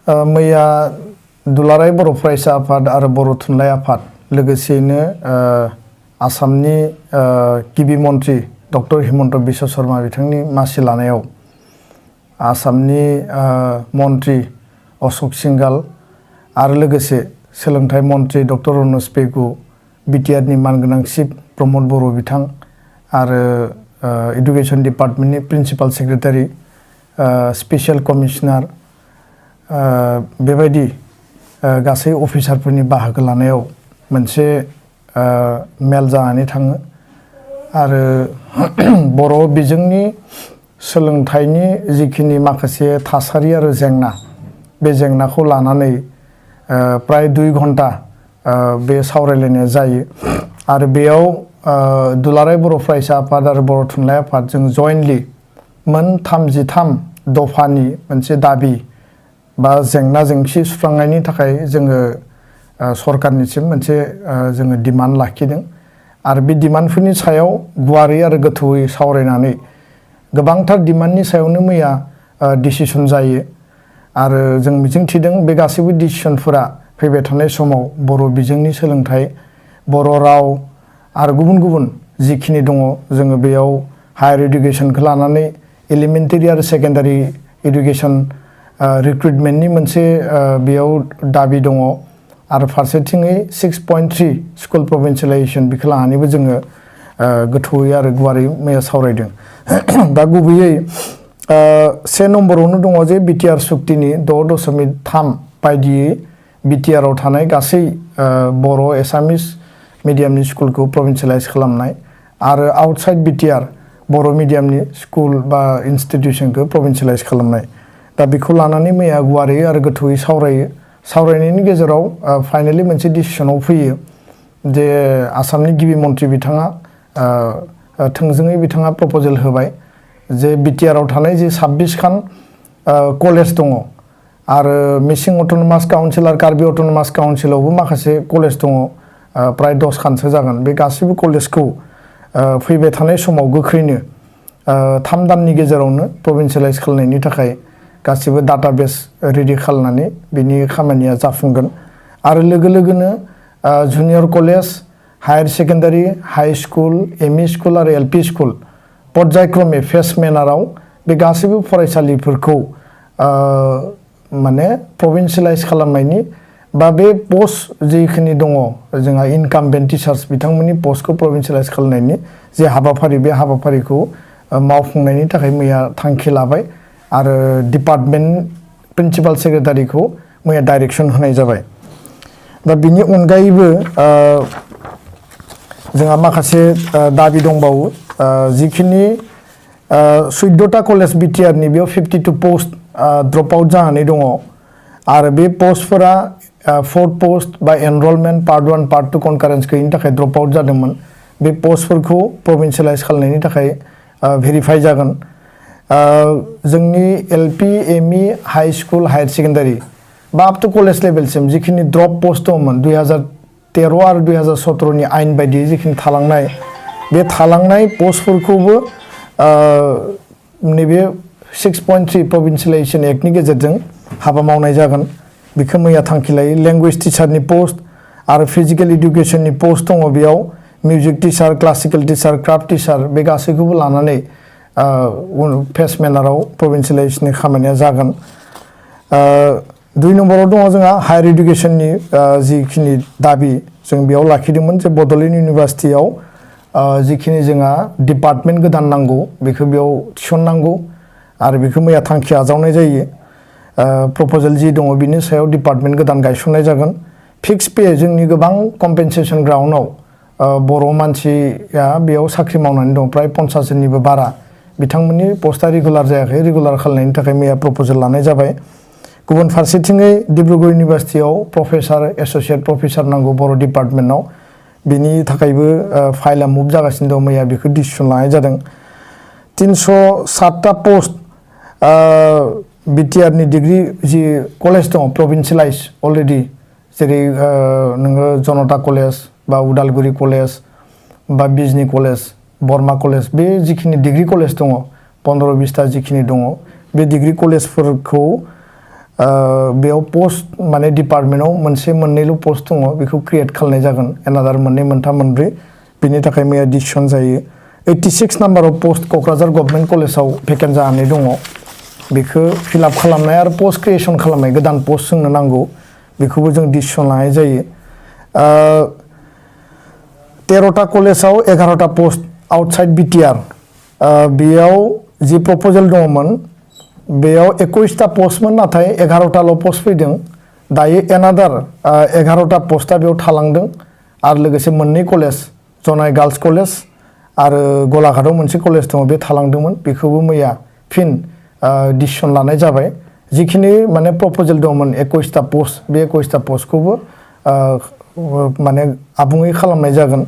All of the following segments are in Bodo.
मैया दुलाराय बर' फरायसा आफाद आरो बर' थुनलाइ आफाद लोगोसेयैनो आसामनि गिबि मन्थ्रि डक्टर हिमन्त बिश्व शर्मा बिथांनि मासि लानायाव आसामनि मन्थ्रि अशोक सिंघाल आरो लोगोसे सोलोंथाइ मन्थ्रि डक्टर रनज पेगु बिटिआरनि मानगोनां चिफ प्रमद बर' बिथां आरो एडुकेशन डिपार्टमेन्टनि प्रिन्सिपाल सेक्रेटारि स्पेशल कमिशनार बेबायदि गासै अफिसारफोरनि बाहागो लानायाव मोनसे मेल जानानै थाङो आरो बर' बिजोंनि सोलोंथाइनि जिखिनि माखासे थासारि आरो जेंना बे जेंनाखौ लानानै प्राय 2 घन्टा बे सावरायलायनाया जायो आरो बेयाव दुलाराय बर' फरायसा आफाद आरो बर' थुनलाइ आफाद जों जयेन्टलि मोन 33 दफानि मोनसे दाबि बा जेंना जेंसि सुस्रांनायनि थाखाय जोङो सरकारनिसिम मोनसे जोङो डिमान्ड लाखिदों आरो बे डिमान्डफोरनि सायाव गुवारै आरो गोथौयै सावरायनानै गोबांथार डिमान्डनि सायावनो मैया डिसिसन जायो आरो जों मिजिंथिदों बे गासैबो डिसिसनफोरा फैबाय थानाय समाव बर' बिजोंनि सोलोंथाइ बर' राव आरो गुबुन गुबुन जिखिनि दङ जोङो बेयाव हायार इडुकेशनखौ लानानै एलिमेन्टारि आरो सेकेन्डारि इडुकेशन रिक्रुटमेन्टनि मोनसे बेयाव दाबि दङ आरो फारसेथिङै 6.3 स्कुल प्रभिन्सियलाइजेसन बेखौ लानानैबो जोङो गोथौयै आरो गुवारै मैया सावरायदों दा गुबैयै 1 नम्बरावनो दङ जे बिटिआर सुक्तिनि 6.3 बायदियै बिटिआरआव थानाय गासै बर' एसामिस मिडियामनि स्कुलखौ प्रभिन्सियलाइज खालामनाय आरो आउटसाइड बिटिआर बर' मिडियामनि स्कुल बा इन्स्टिटिउसनखौ प्रभिन्सियलाइज खालामनाय दा बेखौ लानानै मैया गुवारै आरो गोथौयै सावरायनायनि गेजेराव फाइनालि मोनसे डिसिसनाव फैयो जे आसामनि गिबि मन्थ्रि बिथाङा थोंजोङै बिथाङा प्रप'जेल होबाय जे बिटिआरआव थानाय जे 26 खान कलेज दङ आरो मिसिं अट'नमास काउन्सिल आरो कार्बि अट'नमास काउन्सिलावबो माखासे कलेज दङ प्राय 10 खानसो जागोन बे गासैबो कलेजखौ फैबाय थानाय समाव गोख्रैनो 3 दाननि गेजेरावनो प्रभिन्सियलाइज खालामनायनि थाखाय गासिबो डाटाबेस रेडि खालामनानै बिनि खामानिया जाफुंगोन आरो लोगो लोगोनो junior college higher secondary high school ME school आरो एलपि स्कुल पर्यायक्रमे फेस मेनाराव बे गासैबो फरायसालिफोरखौ माने प्रभिन्सियलाइज खालामनायनि बा बे पस्ट जिखिनि दङ जोंहा इनकामबेन्ट टिचार्स बिथांमोननि पस्टखौ प्रभिन्सियलाइज खालामनायनि जे हाबाफारि बे हाबाफारिखौ मावफुंनायनि थाखाय मैया थांखि लाबाय आरो डिपार्टमेन्ट प्रिन्सिपाल सेक्रेटारिखौ मैया डाइरेक्सन होनाय जाबाय दा बिनि अनगायैबो जोंहा माखासे दाबि दंबावो जिखिनि 14टा कलेज बिटिआरनि बेयाव 52 पोस्ट ड्रप आउट जानानै दङ आरो बे पस्टफोरा 4 पोस्ट बा एनरलमेन्ट पार्ट 1 पार्ट 2 कनकारेन्स गैयिनि थाखाय ड्रप आउट जादोंमोन बे पस्टफोरखौ प्रभिन्सियलाइज खालामनायनि थाखाय भेरिफाइ जागोन जोंनि LP ME high school higher secondary बा आप टु कलेज लेभेलसिम जिखिनि ड्रप पोस्ट दंमोन 2013 आरो 2017 नि आयेन बायदियै जिखिनि थालांनाय बे थालांनाय पस्टफोरखौबो नैबे 6.3 प्रभिन्सियलाइजेसन एक्टनि गेजेरजों हाबा मावनाय जागोन बेखौ मैया थांखि लायो लेंगुवेज टिचारनि पोस्ट आरो फिजिकेल इडुकेसननि पोस्ट दङ बेयाव music teacher classical teacher craft teacher बे गासैखौबो लानानै फेस मेनाराव प्रभिन्सियलाइजेसननि खामानिया जागोन 2 नम्बराव दङ जोंहा हायार इडुकेसननि जिखिनि दाबि जों बेयाव लाखिदोंमोन जे बड'लेण्ड इउनिभार्सिटियाव जिखिनि जोंहा डिपार्टमेन्ट गोदान नांगौ बेखौ बेयाव थिसननांगौ आरो बेखौ मैया थांखि आजावनाय जायो प्रप'जेल जि दङ बिनि सायाव डिपार्टमेन्ट गोदान गायसननाय जागोन फिक्स पे जोंनि गोबां कम्पेनसेसन ग्राउन्डआव बर' मानसिया बेयाव साख्रि मावनानै दं प्राय 50 जननिबो बारा बिथांमोननि पस्टआ रेगुलार जायाखै रेगुलार खालामनायनि थाखाय मैया प्रप'जेल लानाय जाबाय गुबुन फारसेथिङै डिब्रुगड़ इउनिभार्सिटियाव प्रफेसार एस'सियेट प्रफेसार नांगौ बर' डिपार्टमेन्टआव बिनि थाखायबो फाइलआ मुभ जागासिनो दं मैया बेखौ डिसिसन लानाय जादों 307टा पोस्ट बिटिआरनि डिग्री जि कलेज दं प्रभिन्सियलाइज अलरेडि जेरै नोङो जनता कलेज बा उदालगुरि कलेज बा बिजनी कलेज बर्मा कलेज बे जिखिनि डिग्री कलेज दङ 15-20टा जिखिनि दङ बे डिग्री कलेजफोरखौ बेयाव पोस्ट माने डिपार्टमेन्टआव मोनसे मोननैल' पोस्ट दङ बेखौ क्रिएट खालामनाय जागोन एनादार मोननै मोनथाम मोनब्रै बिनि थाखाय मैया डिसिसन जायो 86 नाम्बाराव पोस्ट क'क्राझार गभर्नमेन्ट कलेजाव भेकेन्ट जानानै दङ बेखौ फिलआप खालामनाय आरो पोस्ट क्रिएसन खालामनाय गोदान पोस्ट जोंनो नांगौ बेखौबो जों डिसिसन लानाय जायो 13टा कलेजाव 11टा पोस्ट आउटसाइड बिटिआर बेयाव जि प्रप'जेल दङमोन बेयाव 21टा पोस्टमोन नाथाय 11टाल' पोस्ट फैदों दायो एनादार 11टा पोस्टआ बेयाव थालांदों आरो लोगोसे मोननै कलेज जनाय गार्लस कलेज आरो गलाघाटआव मोनसे कलेज दङ बे थालांदोंमोन बेखौबो मैया फिन डिसिसन लानाय जाबाय जिखिनि माने प्रप'जेल दङमोन 21टा पोस्ट बे 21टा पोस्टखौबो माने आबुङै खालामनाय जागोन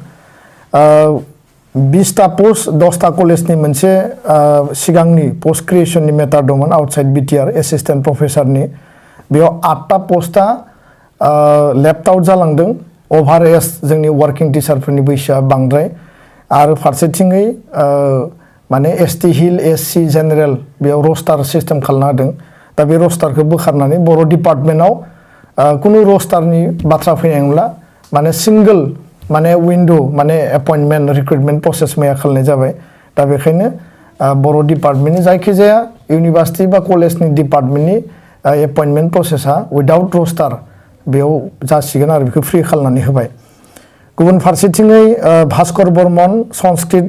20टा पोस्ट 10टा कलेजनि मोनसे सिगांनि पोस्ट क्रिएशननि मेटार दंमोन आउटसाइड बिटिआर एसिस्टेन्ट प्रफेसारनि बेयाव 8टा पोस्टआ लेफ्ट आउट जालांदों अभार एज जोंनि वार्किं टिचारफोरनि बैसोआ बांद्राय आरो फारसेथिङै माने एसटि हिल एससि जेनेरेल बेयाव रस्टार सिस्टेम खालामना होदों दा बे रस्टारखौ बोखारनानै बर' डिपार्टमेन्टआव कुनु रस्टारनि बाथ्रा फैनाय नंला माने सिंगल माने विन्डो माने एपइन्टमेन्ट रिक्रुटमेन्ट प्रसेस मैया खालामनाय जाबाय दा बेखायनो बर' डिपार्टमेन्टनि जायखिजाया इउनिभार्सिटि बा कलेजनि डिपार्टमेन्टनि एपइन्टमेन्ट प्रसेसा उइदाउट रस्टार बेयाव जासिगोन आरो बेखौ फ्रि खालामनानै होबाय गुबुन फारसेथिङै भास्कर बर्मन संस्कृत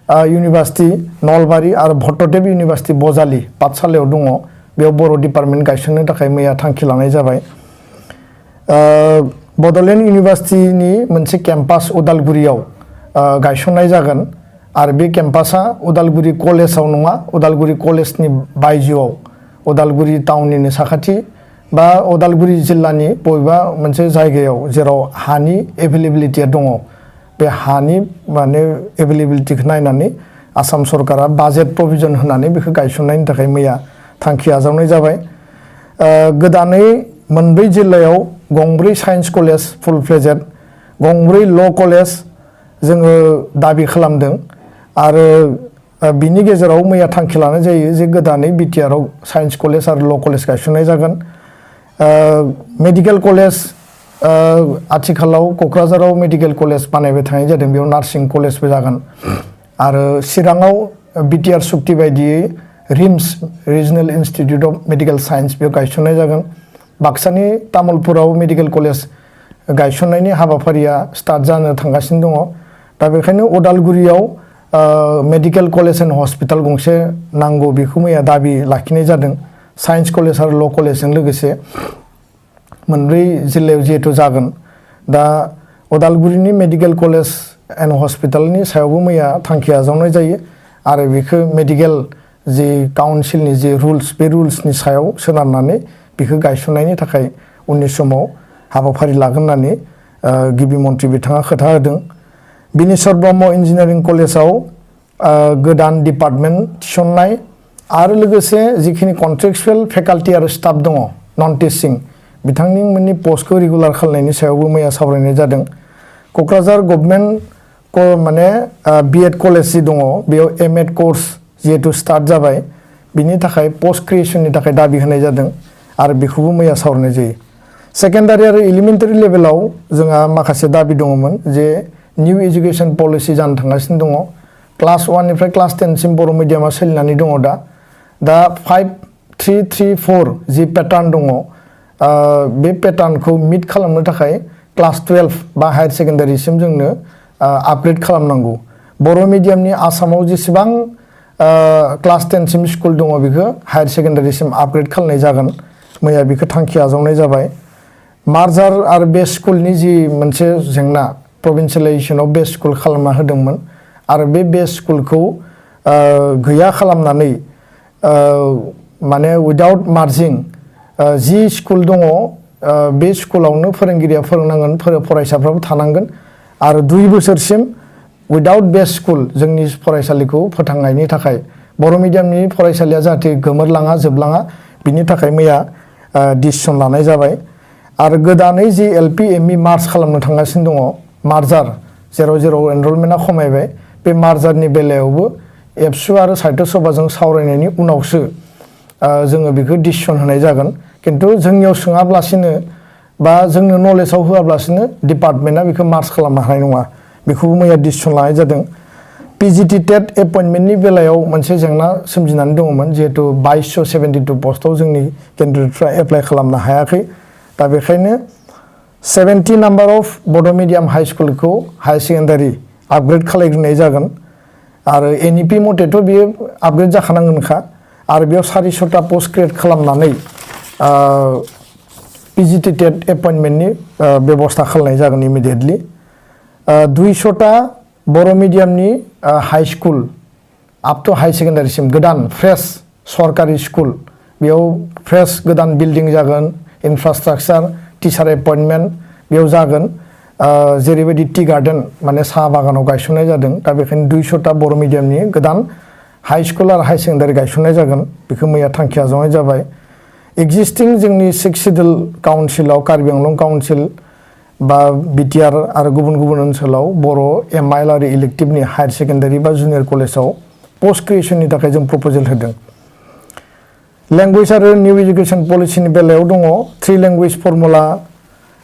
इउनिभार्सिटि नलबारि आरो भट्टदेव इउनिभार्सिटि बजालि पाठसालायाव दङ बेयाव बर' डिपार्टमेन्ट गायसननो थाखाय मैया थांखि लानाय जाबाय बड'लेण्ड इउनिभार्सिटिनि मोनसे केम्पास उदालगुरियाव गायसननाय जागोन आरो बे केम्पासा उदालगुरि कलेजाव नङा उदालगुरि कलेजनि बायजोआव उदालगुरि टाउननिनो साखाथि बा उदालगुरि जिल्लानि बबेबा मोनसे जायगायाव जेराव हानि एभेलेबिलिटिया दङ बे हानि माने एभेलेबिलिटिखौ नायनानै आसाम सरकारा बाजेट प्रभिजन होनानै बेखौ गायसननायनि थाखाय मैया थांखि आजावनाय जाबाय गोदानै मोनब्रै जिल्लायाव गंब्रै साइन्स कलेज फुल फ्लेजेड गंब्रै ल' कलेज जोङो दाबि खालामदों आरो बिनि गेजेराव मैया थांखि लानाय जायो जे गोदानै बिटिआरआव साइन्स कलेज आरो ल' कलेज गायसननाय जागोन मेडिकेल कलेज आथिखालाव क'क्राझाराव मेडिकेल कलेज बानायबाय थानाय जादों बेयाव नार्सिं कलेजबो जागोन आरो चिराङाव बिटिआर सुक्ति बायदियै RIMS regional institute of medical science बेयाव गायसननाय जागोन बाक्सानि तामुलपुराव मेडिकेल कलेज गायसननायनि हाबाफारिया स्टार्ट जानो थांगासिनो दङ दा बेखायनो उदालगुरियाव मेडिकेल कलेज एन्ड हस्पिटाल गंसे नांगौ बेखौ मैया दाबि लाखिनाय जादों साइन्स कलेज आरो ल' कलेजजों लोगोसे मोनब्रै जिल्लायाव जिहेतु जागोन दा उदालगुरिनि मेडिकेल कलेज एन्ड हस्पिटालनि सायावबो मैया थांखि आजावनाय जायो आरो बेखौ मेडिकेल जि काउन्सिलनि जि रुल्स बे रुल्सनि सायाव सोनारनानै बेखौ गायसननायनि थाखाय उननि समाव हाबाफारि लागोन होननानै गिबि मन्थ्रि बिथाङा खोथा होदों बिनेश्वर ब्रह्म इन्जिनियारिं कलेजाव गोदान डिपार्टमेन्ट थिसननाय आरो लोगोसे जिखिनि कन्ट्रेक्चुवेल फेकाल्टि आरो स्टाफ दङ नन टिचिं बिथांमोननि पस्टखौ रेगुलार खालामनायनि सायावबो मैया सावरायनाय जादों क'क्राझार गभर्नमेन्ट माने बिएड कलेज जि दङ बेयाव एमएड कर्स जिहेतु स्टार्ट जाबाय बिनि थाखाय पोस्ट क्रिएशननि थाखाय दाबि होनाय जादों आरो बेखौबो मैया सावरायनाय जायो सेकेन्डारि आरो एलिमेन्टारि लेभेलाव जोंहा माखासे दाबि दङमोन जे निउ एजुकेशन पलिसि जानो थांगासिनो दङ क्लास 1 निफ्राय क्लास 10 सिम बर' मिडियामा सोलिनानै दङ दा 5334 जि पेटार्न दङ बे पेटार्नखौ मिट खालामनो थाखाय क्लास 12 बा हायार सेकेन्डारिसिम जोंनो आपग्रेड खालामनांगौ बर' मिडियामनि आसामाव जेसेबां क्लास 10 सिम स्कुल दङ बेखौ हायार सेकेन्डारिसिम आपग्रेड खालामनाय जागोन मैया बेखौ थांखि आजावनाय जाबाय मार्जार आरो बेस्ट स्कुलनि जि मोनसे जेंना प्रभिन्सियेलाइजेसनाव बेस्ट स्कुल खालामना होदोंमोन आरो बे बेस्ट स्कुलखौ गैया खालामनानै माने उइदाउट मार्जिं जि स्कुल दङ बे स्कुलावनो फोरोंगिरिया फोरोंनांगोन फरायसाफ्राबो थानांगोन आरो 2 बोसोरसिम उइदाउट बेस्ट स्कुल जोंनि फरायसालिखौ फोथांनायनि थाखाय बर' मिडियामनि फरायसालिया जाहाथे गोमोरलाङा जोबलाङा बिनि थाखाय मैया डिसिसन लानाय जाबाय आरो गोदानै जि एलपि एमइ मार्ज खालामनो थांगासिनो दङ मार्जार जेराव एनरलमेन्टआ खमायबाय बे मार्जारनि बेलायावबो एबसु आरो साहित्य सभाजों सावरायनायनि उनावसो जोङो बेखौ डिसिसन होनाय जागोन खिन्थु जोंनियाव सोङाब्लासिनो बा जोंनो नलेजाव होआब्लासिनो डिपार्टमेन्टआ बेखौ मार्च खालामनो हानाय नङा बेखौबो मैया डिसिसन लानाय जादों। पिजिटि टेट एपइन्टमेन्टनि बेलायाव मोनसे जेंना सोमजिनानै दङमोन जिहेतु 2272 पस्टआव जोंनि केन्डिडेटफ्रा एप्लाइ खालामनो हायाखै दा बेखायनो 70 नाम्बार अफ बड' मिडियाम हाइ स्कुलखौ हायार सेकेन्डारि आपग्रेड खालामग्रोनाय जागोन आरो एनइपि मथेथ' बियो आपग्रेड जाखानांगोनखा आरो बेयाव 400टा पस्ट क्रिएट खालामनानै पिजिटि टेट एपइन्टमेन्टनि बेबस्था खालामनाय जागोन इमिडियेटलि 200टा बर' मिडियामनि high school up to high सेकेन्डारिसिम गोदान फ्रेश सरकारि स्कुल बेयाव फ्रेश गोदान बिल्डिं जागोन इनफ्रास्ट्राक्चार टिचार एपइन्टमेन्ट बेयाव जागोन जेरैबायदि टि गार्डेन माने साहा बागानाव गायसननाय जादों दा बेखायनो 200टा बर' मिडियामनि गोदान हाई स्कुल आरो हाई सेकेन्डारि गायसननाय जागोन बेखौ मैया थांखि आजावनाय जाबाय। एक्जिस्टिं जोंनि 6 सिडुल काउन्सिलाव कार्बि आंलं काउन्सिल बा बिटिआर आरो गुबुन गुबुन ओनसोलाव बर' एमआइएल आरो इलेक्टिभनि हायार सेकेन्डारि बा जुनियर कलेजाव पस्ट क्रिएसननि थाखाय जों प्रप'जेल होदों। लेंगुवेज आरो निउ एजुकेसन पलिसिनि बेलायाव दङ 3 लेंगुवेज फर्मुला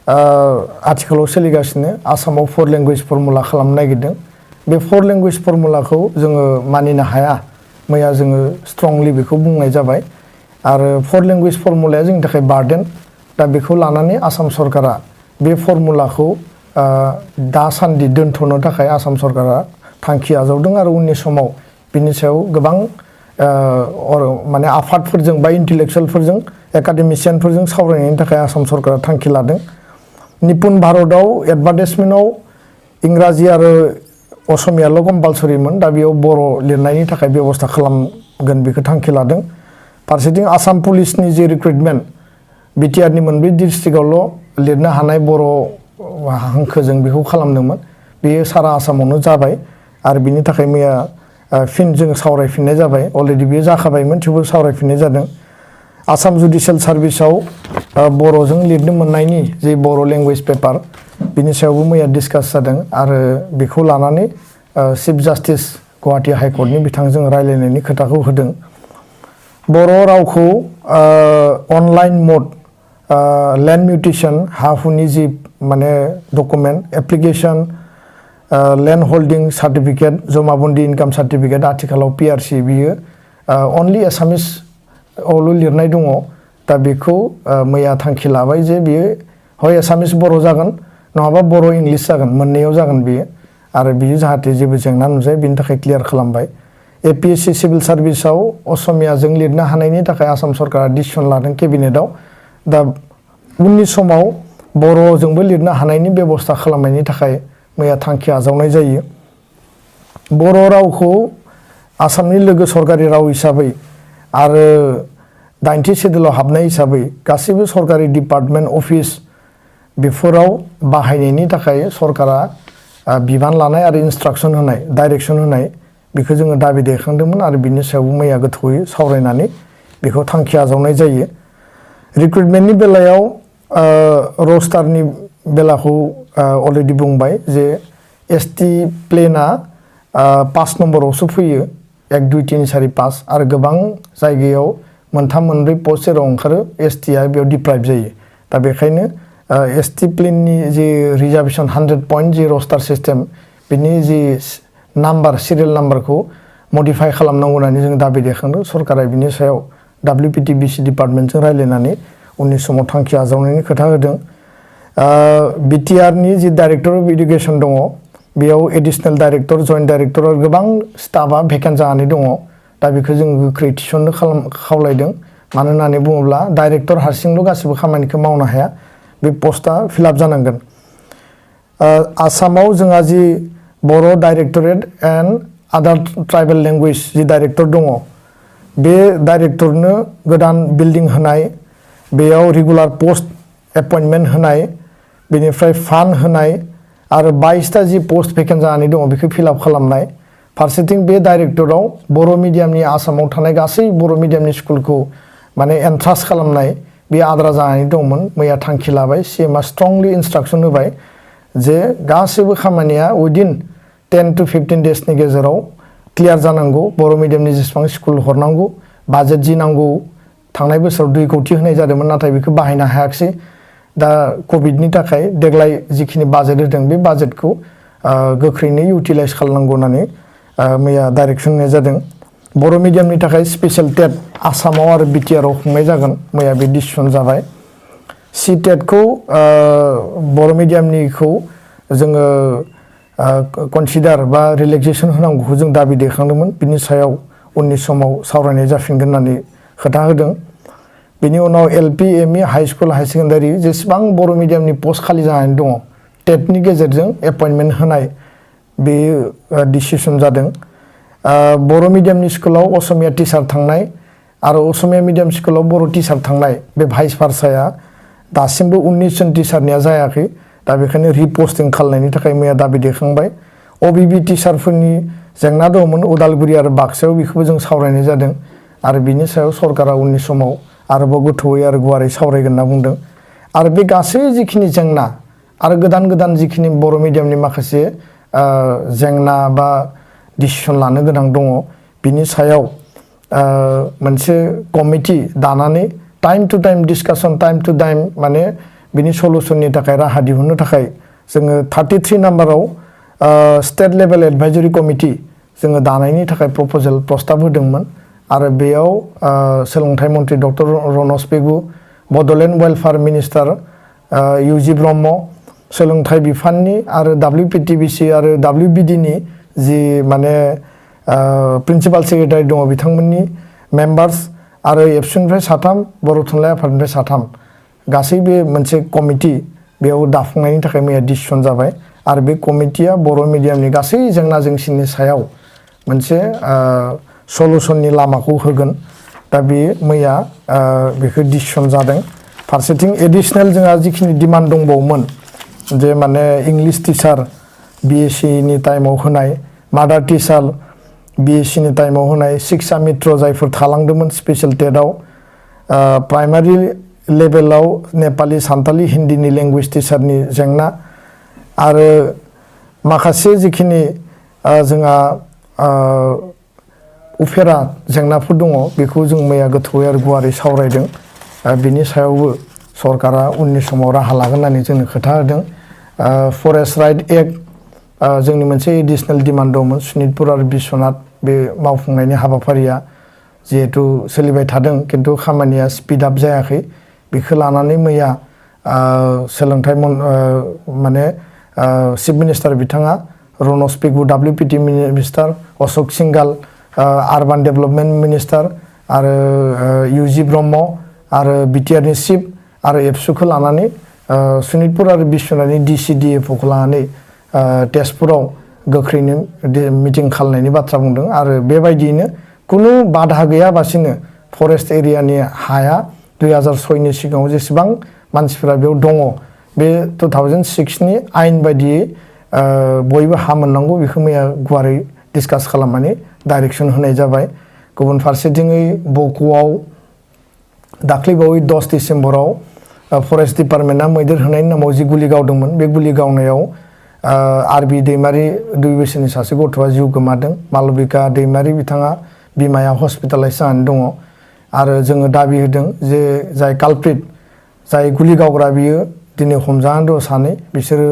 आथिखालाव सोलिगासिनो आसामाव 4 लेंगुवेज फर्मुला खालामनो नागिरदों बे 4 लेंगुवेज फर्मुलाखौ जोङो मानिनो हाया मैया जोङो स्ट्रंलि बेखौ बुंनाय जाबाय आरो 4 लेंगुवेज फर्मुलाया जोंनि थाखाय बार्डेन दा बेखौ लानानै आसाम सरकारा बे फर्मुलाखौ दासान्दि दोनथ'नो थाखाय आसाम सरकारा थांखि आजावदों आरो उननि समाव बिनि सायाव गोबां माने आफादफोरजों बा इन्टेलेक्सुयेलफोरजों एकाडेमिसियानफोरजों सावरायनायनि थाखाय आसाम सरकारा थांखि लादों। निपुन भारतआव एडभार्टाइजमेन्टआव इंराजि आरो असमियाल' कम्पालसरिमोन दा बेयाव बर' लिरनायनि थाखाय बेबस्था खालामगोन बेखौ थांखि लादों। फारसेथिं आसाम पुलिसनि जे रिक्रुटमेन्ट बिटिआरनि मोनब्रै डिस्ट्रिक्टआवल' लिरनो हानाय बर' हांखोजों बेखौ खालामदोंमोन बेयो सारा आसामावनो जाबाय आरो बिनि थाखाय मैया फिन जों सावरायफिननाय जाबाय अलरेडि बेयो जाखाबायमोन थेवबो सावरायफिननाय जादों। आसाम जुडिसियेल सार्भिसाव बर'जों लिरनो मोननायनि जे बर' लेंगुवेज पेपार बिनि सायावबो मैया डिसकास जादों आरो बेखौ लानानै चिफ जास्टिस गुवाहाटी हाइकर्टनि बिथांजों रायलायनायनि खोथाखौ होदों। बर' रावखौ अनलाइन मड लैंड मिउटेशन हा हुनि जि माने document application land holding certificate जमाबन्दी इनकाम सार्टिफिकेट आथिखालाव पिआरसि बियो अनलि एसामिस आवल' लिरनाय दङ दा बेखौ मैया थांखि लाबाय जे बियो हय एसामिस बर' जागोन नङाबा बर' इंलिस जागोन मोननैयाव जागोन बियो आरो बियो जाहाथे जेबो जेंना नुजाया बिनि थाखाय क्लियार खालामबाय। एपिएससि सिभिल सार्भिसाव असमियाजों लिरनो हानायनि थाखाय आसाम सरकारा डिसिसन लादों केबिनेटआव दा उननि समाव बर'जोंबो लिरनो हानायनि बेबस्था खालामनायनि थाखाय मैया थांखि आजावनाय जायो। बर' रावखौ आसामनि लोगो सरकारि राव हिसाबै आरो 90 सिडुलाव हाबनाय हिसाबै गासैबो सरकारि डिपार्टमेन्ट अफिस बेफोराव बाहायनायनि थाखाय सरकारा बिबान लानाय आरो इन्सट्राक्सन होनाय डाइरेक्सन होनाय बेखौ जोङो दाबि दैखांदोंमोन आरो बिनि सायावबो मैया गोथौयै सावरायनानै बेखौ थांखि आजावनाय जायो। रिक्रुटमेन्टनि बेलायाव रस्टारनि बेलाखौ अलरेडि बुंबाय जे एसटि प्लेना 5 नम्बरावसो फैयो 1 2 3 4 5 आरो गोबां जायगायाव मोनथाम मोनब्रै पस्ट जेराव ओंखारो एसटिआ बेयाव डिप्राइभ जायो दा बेखायनो एसटि प्लेननि जि रिजार्भेसन 100 पइन्ट जि रस्टार सिस्टेम बिनि जि नाम्बार सिरियल नाम्बारखौ मडिफाइ खालामनांगौ होननानै जों दाबि दैखांदों सरकारा बिनि सायाव WPTBC डिपार्टमेन्टजों रायलायनानै उननि समाव थांखि आजावनायनि खोथा होदों। बिटिआरनि जि डाइरेक्टर अफ इडुकेसन दङ बेयाव एडिसनेल डाइरेक्टर जइन्ट डाइरेक्टर गोबां स्टाफआ भेकेन्ट जानानै दङ दा बेखौ जों गोख्रै थिसननो खावलायदों मानो होननानै बुङोब्ला डाइरेक्टर हारसिंल' गासिबो खामानिखौ मावनो हाया बे पस्टआ फिलआप जानांगोन। आसामाव जोंहा जि बर' डाइरेक्टरेट एन्ड आदार ट्राइबेल लेंगुवेज जि डाइरेक्टर दङ बे डाइरेक्टरनो गोदान बिल्डिं होनाय बेयाव रेगुलार पस्ट एपइन्टमेन्ट होनाय बेनिफ्राय फान्ड होनाय आरो 22टा जि पस्ट भेकेन्ट जानानै दङ बेखौ फिलआप खालामनाय फारसेथिं बे डाइरेक्टराव बर' मिडियामनि आसामाव थानाय गासै बर' मिडियामनि स्कुलखौ माने एन्ट्रास्ट खालामनाय बे आद्रा जानानै दंमोन मैया थांखि लाबाय सिएमआ स्ट्रंलि इन्सट्राक्सन होबाय जे गासैबो खामानिया उइदिन 10 to 15 डेजनि गेजेराव क्लियार जानांगौ बर' मिडियामनि जेसेबां स्कुल हरनांगौ बाजेट जि नांगौ थांनाय बोसोराव 2 कोटी होनाय जादोंमोन नाथाय बेखौ बाहायनो हायाखिसै दा कोभिडनि थाखाय देग्लाय जिखिनि बाजेट होदों बे बाजेटखौ गोख्रैनो इउटिलाइज खालामनांगौ होननानै मैया डाइरेक्सन होनाय जादों बर' मिडियामनि थाखाय स्पेशल टेट आसामाव आरो बिटिआरआव खुंनाय जागोन मैया बे डिसिसन जाबाय सि टेटखौ बर' मिडियामनिखौ जोङो कनसिडार बा रिलेक्सेसन होनांगौखौ जों दाबि दैखांदोंमोन बिनि सायाव उननि समाव सावरायनाय जाफिनगोन होननानै खोथा होदों बेनि उनाव LP ME high school high secondary जेसेबां बर' मिडियामनि पस्ट खालि जानानै दङ टेटनि गेजेरजों एपइन्टमेन्ट होनाय बे डिसिसन जादों बर' मिडियामनि स्कुलाव असमिया टिचार थांनाय आरो असमिया मिडियाम स्कुलाव बर' टिचार थांनाय बे भाइस भार्साया दासिमबो 19 जन टिचारनिया जायाखै दा बेखायनो रिपस्टिं खालामनायनि थाखाय मैया दाबि दैखांबाय अबिबि टिचारफोरनि जेंना दंमोन उदालगुरि आरो बाक्सायाव बेखौबो जों सावरायनाय जादों आरो बिनि सायाव सरकारा उननि समाव आरोबाव गोथौयै आरो गुवारै सावरायगोन होनना बुंदों आरो बे गासै जिखिनि जेंना आरो गोदान जिखिनि बर' मिडियामनि माखासे जेंना बा डिसिसन लानो गोनां दङ बिनि सायाव मोनसे कमिटि दानानै time to time discussion time to time माने बिनि सलुसननि थाखाय राहा दिहुननो थाखाय जोङो 33 नाम्बाराव स्टेट लेभेल एडभाइजरि कमिटि जोङो दानायनि थाखाय प्रप'जेल प्रस्ताब होदोंमोन आरो बेयाव सोलोंथाइ मन्त्रि doctor Ranoj Pegu Bodoland welfare minister UG Brahma सोलोंथाइ बिफाननि आरो WPTBC आरो WBDनि जि माने प्रिन्सिपाल सेक्रेटारि दङ बिथांमोननि मेम्बार्स आरो एबसुनिफ्राय 3 बर' थुनलाइ आफादनिफ्राय 3 गासै बे मोनसे कमिटि बेयाव दाफुंनायनि थाखाय मैया डिसिसन जाबाय आरो बे कमिटिया बर' मिडियामनि गासै जेंना जेंसिनि सायाव मोनसे सलुसननि लामाखौ होगोन दा बे मैया बेखौ डिसिसन जादों फारसेथिं एडिशनेल जोंहा जिखिनि डिमान्ड दंबावोमोन जे माने इंलिश टिचार BSc नि टाइमाव होनाय मादार टिचार BSc नि टाइमाव होनाय शिक्षा मित्र जायफोर थालांदोंमोन स्पेशल टेटआव प्राइमारि लेभेलाव नेपाली सान्ताली हिन्दीनि लेंगुवेज टिचारनि जेंना आरो माखासे जिखिनि जोंहा उफेरा जेंनाफोर दङ बेखौ जों मैया गोथौयै आरो गुवारै सावरायदों बिनि सायावबो सरकारा उननि समाव राहा लागोन होननानै जोंनो खोथा होदों फरेस्ट राइट एक्ट जोंनि मोनसे एडिशनेल डिमान्ड दंमोन सनितपुर आरो बिश्वनाथ बे मावफुंनायनि हाबाफारिया जिहेतु सोलिबाय थादों किन्तु खामानिया स्पिड आप जायाखै बेखौ लानानै मैया सोलोंथाइ माने चिफ मिनिस्टार बिथाङा Ranoj Pegu WPT minister Ashok Singhal urban development minister आरो इउजि ब्रह्म आरो बिटिआरनि चिफ आरो एबसुखौ लानानै सनितपुर आरो बिश्वनाथनि DCDFOखौ लानानै तेजपुराव गोख्रैनो मिटिं खालामनायनि बाथ्रा बुंदों आरो बेबायदियैनो कुनु बाधा गैयाबासिनो फरेस्ट एरियानि हाया 2006नि सिगाङाव जेसेबां मानसिफोरा बेयाव दङ बे 2006 नि आयेन बायदियै बयबो हा मोननांगौ बेखौ मैया गुवारै डिसकास खालामनानै डाइरेक्सन होनाय जाबाय गुबुन फारसेथिङै बक'आव दाख्लैबावै 10 डिसेम्बराव फरेस्ट डिपार्टमेन्टआ मैदेर होनायनि नामाव जि गुलि गावदोंमोन बे गुलि गावनायाव आरबि दैमारि 2 बोसोरनि सासे गथ'आ जिउ गोमादों मालबिका दैमारि बिथाङा बिमाया हस्पिटालाइज जानानै दङ आरो जोङो दाबि होदों जे जाय कालप्रिट जाय गुलि गावग्रा बियो दिनै हमजानानै दङ सानै बिसोरो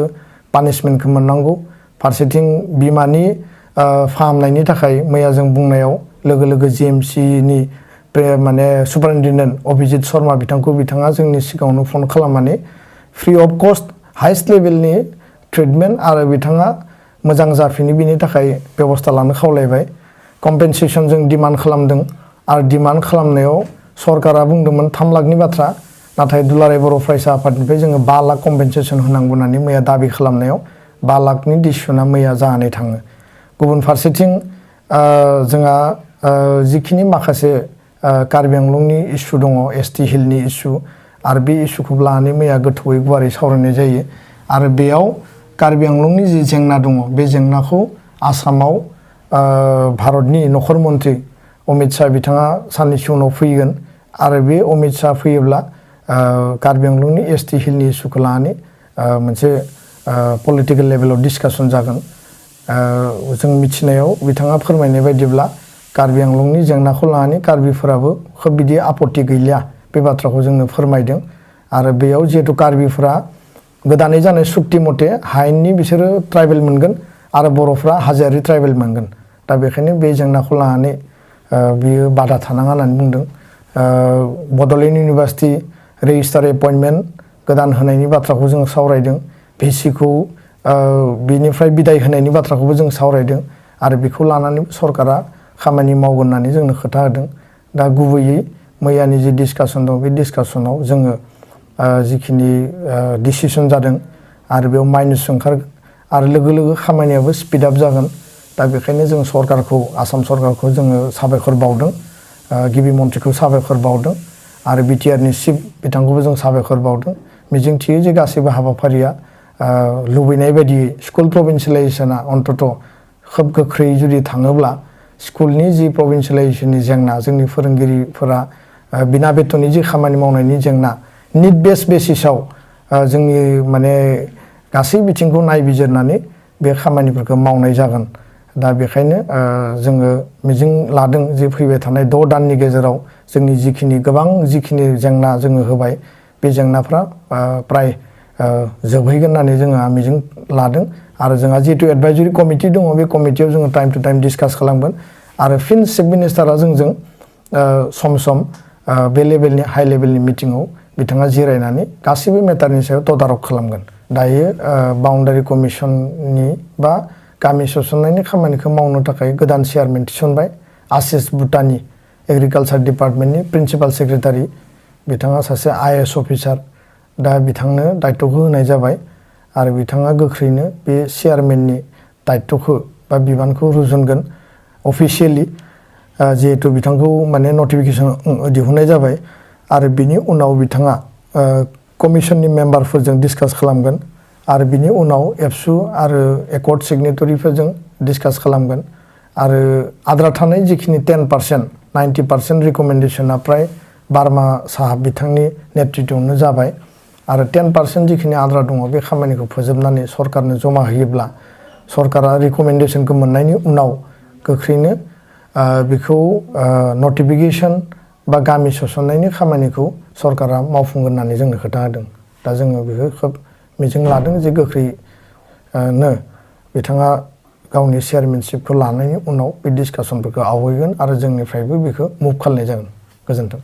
पानिशमेन्टखौ मोननांगौ फारसेथिं बिमानि फाहामनायनि थाखाय मैया जों बुंनायाव लोगो लोगो GMCनि माने सुपारिनटेन्डेन्ट अभिजित शर्मा बिथाङा जोंनि सिगाङावनो फन खालामनानै फ्रि अफ कस्ट हाइस्ट लेभेलनि ट्रिटमेन्ट आरो बिथाङा मोजां जाफिनो बिनि थाखाय बेबस्था लानो खावलायबाय कम्पेनसेसन जों डिमान्ड खालामदों आरो डिमान्ड खालामनायाव सरकारा बुंदोंमोन 3 लाखनि बाथ्रा नाथाय दुलाराय बर' फरायसा आफादनिफ्राय जोङो 5 लाख कम्पेनसेसन होनांगौ होननानै मैया दाबि खालामनायाव 5 लाखनि डिसिसना मैया जानानै थाङो गुबुन फारसेथिं जोंहा जिखिनि माखासे कार्बि आंलंनि इस्यु दङ ST हिलनि इस्यु आरो बे इस्युखौ लानानै मैया गोथौयै गुवारै सावरायनाय जायो आरो बेयाव कार्बि आंलंनि जि जेंना दङ बे जेंनाखौ आसामाव भारतनि नखर मन्त्रि अमित शाह बिथाङा साननैसो उनाव फैगोन आरो बे अमित शाह फैयोब्ला कार्बि आंलंनि ST हिलनि इस्युखौ लानानै मोनसे पलिटिकेल लेभेलाव डिसकासन जागोन जों मिथिनायाव बिथाङा फोरमायनाय बायदिब्ला कार्बि आंलंनि जेंनाखौ लानानै कार्बिफोराबो खोब बिदि आपत्ति गैलिया बे बाथ्राखौ जोंनो फोरमायदों आरो बेयाव जिहेतु कार्बिफोरा गोदानै जानाय सुक्ति मथे हायेननि बिसोरो ट्राइबेल मोनगोन आरो बर'फ्रा हाजोआरि ट्राइबेल मोनगोन दा बेखायनो बे जेंनाखौ लानानै बियो बादा थानाङा होननानै बुंदों बड'लेण्ड इउनिभार्सिटि रेजिस्टार एपइन्टमेन्ट गोदान होनायनि बाथ्राखौ जों सावरायदों भिसिखौ बिनिफ्राय बिदाय होनायनि बाथ्राखौबो जों सावरायदों आरो बेखौ लानानै सरकारा खामानि मावगोन होननानै जोंनो खोथा होदों दा गुबैयै मैयानि जि डिसकासन दं बे डिसकासनाव जोङो जिखिनि डिसिसन जादों आरो बेयाव माइनास ओंखारगोन आरो लोगो लोगो खामानियाबो स्पिड आप जागोन दा बेखायनो जों सरकारखौ आसाम सरकारखौ जोङो साबायखर बावदों गिबि मन्थ्रिखौ साबायखर बावदों आरो बिटिआरनि चिफ बिथांखौबो जों साबायखर बावदों मिजिंथियो जे गासैबो हाबाफारिया लुबैनाय बायदियै स्कुल प्रभिन्सियेलाइजेसना अन्तत खोब गोख्रै जुदि थाङोब्ला स्कुलनि जि प्रभिन्सियेलाइजेसननि जेंना जोंनि फोरोंगिरिफोरा बिना बेतननि जि खामानि मावनायनि जेंना निड बेस बेसिसाव जोंनि माने गासै बिथिंखौ नायबिजिरनानै बे खामानिफोरखौ मावनाय जागोन दा बेखायनो जोङो मिजिं लादों जे फैबाय थानाय 6 दाननि गेजेराव जोंनि गोबां जिखिनि जेंना जोङो होबाय बे जेंनाफ्रा प्राय जोबहैगोन होननानै जोङो मिजिं लादों आरो जोंहा जिहेतु एडभाइजरि कमिटि दङ बे कमिटियाव जोङो टाइम टु टाइम डिसकास खालामगोन आरो फिन चिफ मिनिस्टारा जोंजों सम सम बे लेभेलनि हाइ लेभेलनि मिटिङाव बिथाङा जिरायनानै गासैबो मेटारनि सायाव तदारक खालामगोन दायो बाउन्डारि कमिसननि बा गामि सोसननायनि खामानिखौ मावनो थाखाय गोदान चेयारमेन थिसनबाय आशिष भुटानी एग्रिकालसार डिपार्टमेन्टनि प्रिन्सिपाल सेक्रेटारि बिथाङा सासे आइएएस अफिसार दा बिथांनो दायित्वखौ होनाय जाबाय आरो बिथाङा गोख्रैनो बे चेयारमेननि दायित्वखौ बा बिबानखौ रुजुनगोन अफिसियेलि जिहेतु बिथांखौ माने नटिफिकेसन दिहुननाय जाबाय आरो बिनि उनाव बिथाङा कमिसननि मेम्बारफोरजों डिसकास खालामगोन आरो बिनि उनाव एबसु आरो एकर्ड सिगनेटरिफोरजों डिसकास खालामगोन आरो आद्रा थानाय जिखिनि 10% 90% रिकमेन्डेसना प्राय बार्मा साहाब बिथांनि नेतृत्वआवनो जाबाय आरो 10% जिखिनि आद्रा दङ बे खामानिखौ फोजोबनानै सरकारनो जमा होयोब्ला सरकारा रिकमेन्डेसनखौ मोननायनि उनाव गोख्रैनो बेखौ नटिफिकेसन बा गामि सोसननायनि खामानिखौ सरकारा मावफुंगोन होननानै जोंनो खोथा होदों दा जोङो बेखौ खोब मिजिं लादों जे गोख्रैनो बिथाङा गावनि चेयारमेनशिपखौ लानायनि उनाव बे डिसकासनफोरखौ आवगायगोन आरो जोंनिफ्रायबो बेखौ मुभ खालामनाय जागोन गोजोन्थों।